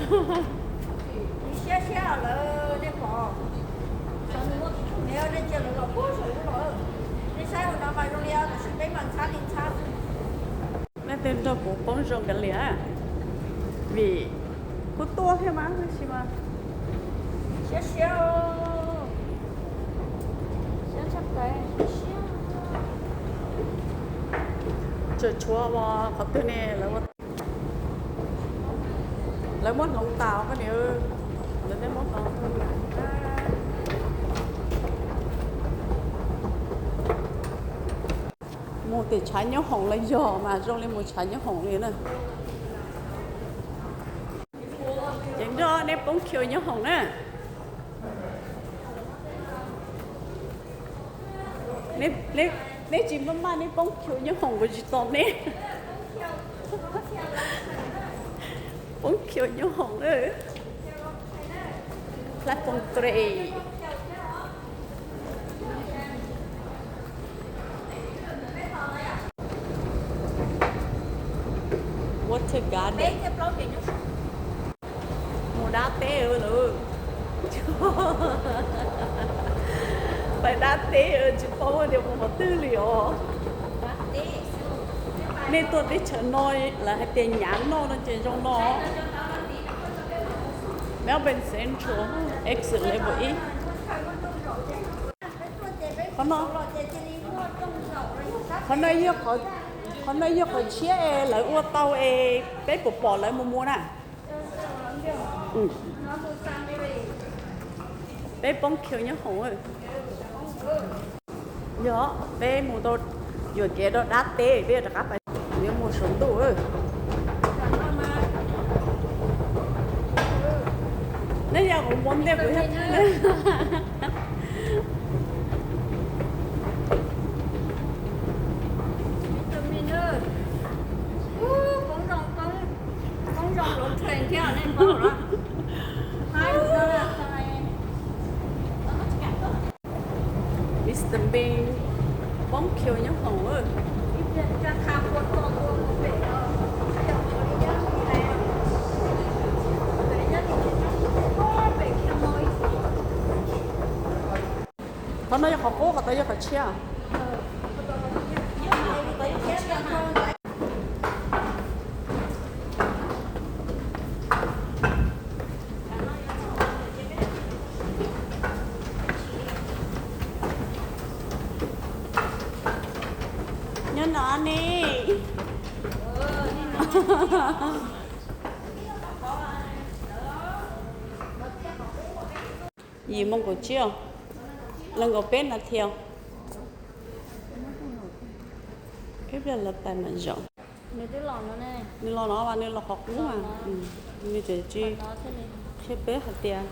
Siab siab lawm nej pom, nej cia lawv los puag saum ub los. Nej saib hauv no mas zoo li tab sis peb mas ntxhab li ntxhab xwb. Nej twg nrog kuv poob zoo kav liam, vim kuv tuaj thiab mas tab sis mas siab siab, siab tshaj plaws. Tseem tshuav qhov twg ne, lawv ua, lawv muab hloov tas koj niam, lawv tej muab hloov. Mus tim tshav nyob hoom los yog mas zoo li mus tshav nyob hoom li na. Ces nrog nej poob khiu nyob hoom na. Nej tsis maj maj nej poob khiu nyob hoom kuv tsis tos nej. Poob khiu nyob hoom na. Platform three. Water Garden. Mus dab teb lawm. Pais dab teb tsis paub tias mus qhov twg li os. Nej tuaj teb chaws no lawv hais tias nyav noj no ces zoo no. Melbourne Central, exit level ib. Qhov no, qhov no yog, qhov no yog qhov tshiab es lawv ua tau es peb puas pom lawv mus mus na. Peb poob khiu nyob hoom. Yog peb mus tau, yuam kev rau dab teb peb yuav rov qab pais, yuav mus saum ntuj. Nej yog kuv muab ntiaj kuv yog. Mister Bean poob khiu nyob hoom. Qhov no yog qhov qub, qhov tod yog qhov tshiab. Nyob no ne. Yim moo kaum tsib, nees nkaum peb nas this. Ib pliag lawv pais mam zaum. Nws los no mas nws los qhov qub mas. Nws tseem tsis qhia peb hais tias,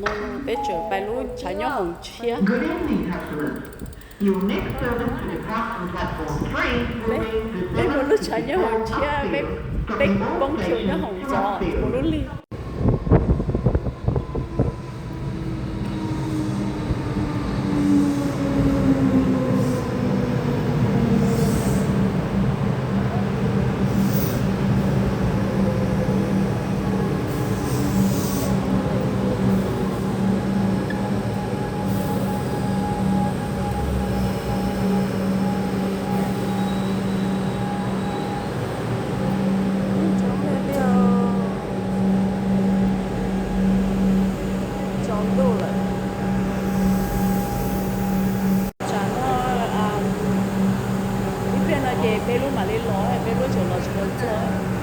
no peb tseem pais lub tshav nyob hoom tshiab. Peb mus lub tshav nyob hoom tshiab, peb poob khiu nyob hoom ntxov mus lub lig. Tsaus ntuj lawm. Tsam no, ib pliag no ces peb lub mam li los, peb lub tseem los tsis tau txog.